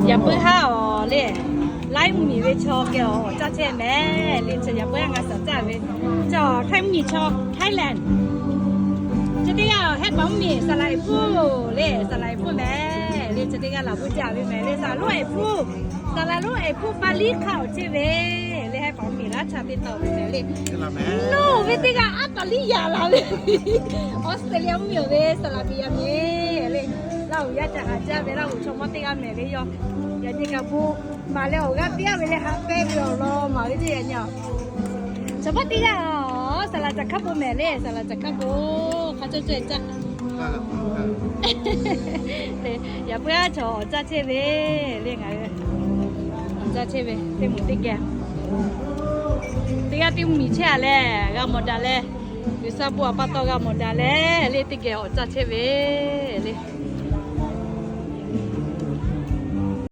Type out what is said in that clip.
Yaꞈ puiˉ haˉ awˬ le, laiˉ mvuhˇ miˬ ve chaw geh awˬ caˇ chehˇ mehˍ le. Chi yaꞈ puiˉ haˉ ngaˬ suhˍ caˇ ve, chi htaiˇ mvuhˇ miˬ chaw Thailand. Chi teˇ g'aˇ Hehˉ paˍ mvuhˇ miˬ Saˍ laˍ Eˍ hpuˇ le, Saˍ laˍ Eˍ hpuˇ mehˍ le. Chi teˇ g'aˇ Laˍ vuˇ jaˇ ve mehˍ le, Saˍ laˍ lonˉ Eˍ hpuˇ, Saˍ laˍ lonˉ Eˍ hpuˇ Paˍ liˇ hk'a awˬ chehˇ ve le. Hehˉ paˍ mvuhˇ miˬ laˇ cha te taw ve mehˍ le. Nawˬ ve teˇ g'aˇ aˉ paˍ liˇ yaꞈ la ve, Australia mvuhˇ miˬ ve Saˍ laˍ miˬ yaˇ mehˍ le. Laˇ huˍ yaˇ ca haˍ jaˇ ve Laˇ huˍ chaw mawˇ teˇ g'aˇ mehˍ le yawˇ. Yaꞈ nyi kaꞈ bon maˍ leh awˬ g'aˇ piˇ a ve le, haꞈ pehnˇ ve awˬ lawn maˍ ve ceˇ yaꞈ nyi a. Chaw mawˇ teˇ g'aˇ Saˍ laˍ Caˬ hk'aˇ bon mehˍ le, Saˍ laˍ Caˬ hk'aˇ bon hk'a cawˇ cawˇ caˇ. Yaꞈ puiˉ haˉ chaw awˬ caˇ chehˇ ve le, ngaˬ hui awˬ caˇ chehˇ ve teˇ moˍ teˇ geh, teˇ g'aˇ teˇ mvuhˇ miˬ chehˇ a leh g'a mawˬ daꞈ leh, G'uiˬsha bon a pa taw g'a mawˬ daꞈ leh le, teˇ geh awˬ caˇ chehˇ ve le.